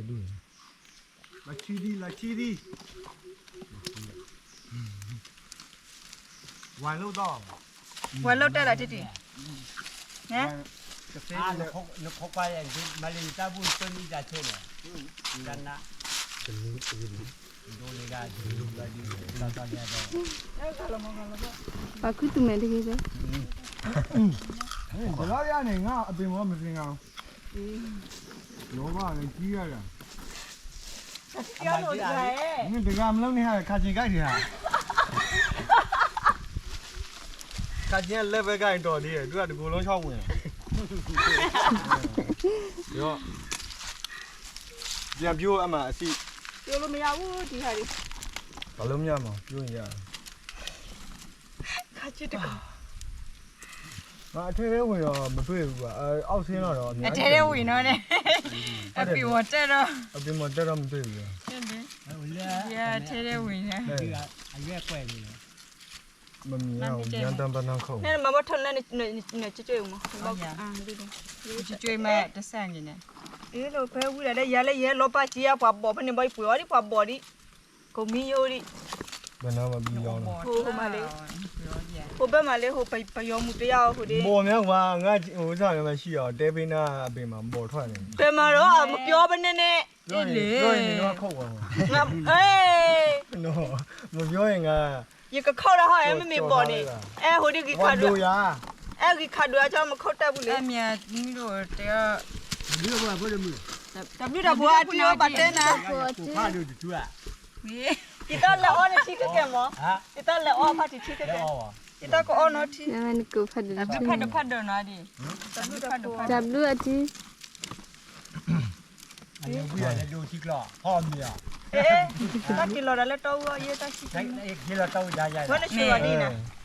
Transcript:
ဒူၣ်န့ၣ် လီၤဆံဒံ လီၤဆံဒံ ဝါလိၣ်ဒီး ဝါလိၣ်တဲလီၤတံၢ်တံၢ် နဖိခွါ မၤလံတၢ်ဘူၣ်ပၢနံၣ်တၢ်ဆဲးန့ၣ် ပှၤခုသူၣ်မဲာ်တဂ့ၤဘၣ် လီၤယၤန့ၣ် ငါအပင်မီမသင်ငါ ရောဘၣ်လၢကံဂၤဒီး နတဂၤမ့ၢ်လၢန့ၣ်ဟဲ ခါဆ့ကါဒံးဧါ ခါဆ့လၢဖဲကါအံၤတီၤဒံး ဒုၣ်တကိးလီၤဆီဝဲ ဒီး ပြန်ပြုတ်အမှအစီ ပြောလို့မရဘူး ဒီဟာတွေ ဘာလို့မရမှာ ပြုတ်ရင်ရတယ် ခါချစ်တကော ငါအထဲထဲဝင်တော့မတွေ့ဘူးကွာအဲအောက်ဆင်းတော့တော့အများကြီး အထဲထဲဝင်တော့တဲ့ ဟုတ်တယ် အပင်ပေါ်တက်တော့ အပင်ပေါ်တက်တော့မတွေ့ဘူးကွာ ဟုတ်တယ် ရထဲထဲဝင်နေ အရွက်ကွက်နေတယ် မမြင်ရဘူး ညတန်းပန်းတန်းခုံ နဲ့မမထနနဲ့နဲ့ကြွကြွမ ဟုတ်ရ အာဒီဒီ ကြွကြွမတဆန့်နေနဲ့ အေးလို့ဖဲဝီလာတဲ့ရလဲရလောပါကြီးအပှာ်ဘော်ဖဲနေဘီပွေော်ဒီပှာ်ဘော်ဒီ ကိုမီယိုဒီ ဘယ်နားမှာပြီးရောလဲ ဟိုဟိုမှာလေ ဟိုဘက်မှာလေ ဟိုပယီၤမူတယောက်ဟိုဒီ ဘော်များကွာ ငါ့ဥစ္စာထဲမှာရှိအောင် တဲပေးနာအပင်မှာ ပေါ်ထွက်နေတယ် တဲမှာတော့ မပြောဘဲနဲ့နဲ့ ပြောရင် ပြောရင်တော့ခုတ်ပါမှာ ငါ အေး နော် မပြောရင်ငါ ယကခုတ်တော့ဟဲ့ မမ့ၢ်ဘော်န့ၣ် အဲ ဟိုဒီဂီခါဒွဲ ဝါဒိုယာ အဲ ဂီခါဒွဲ အကမခုတ်တတ်ဘူးလေ အမ့ၢ်နုၤဒိၣ်တဲ တဘျုးတဘျုးအထံအီဘၣ်တဲနၤ ဖာဒိုတထူอ่ะ ယတၢ်လဲၤအီန့ၣ်ထံကကဲမး ယတၢ်လဲၤအီဖာထံထံကကဲ ယတၢ်ကအီနီၤထံ ဖာဒိုဖာဒိုနီၤဒံး တဘျုးတဘျုး တဘျုးအထံ အလဲၤဝံၤအလဲၤဒိၣ်ထံကျီ ဟီမ့ၢ်ဧါ အဲ တၢ်က့ၤလီၤဒီးလၢတီအူအီၤ ယဲတၢ်ဆံးက့ၤ က့ၤလီၤတီအူဒါယၤ ဝဲနဆိၣ်ဂီၤဒ်နၤ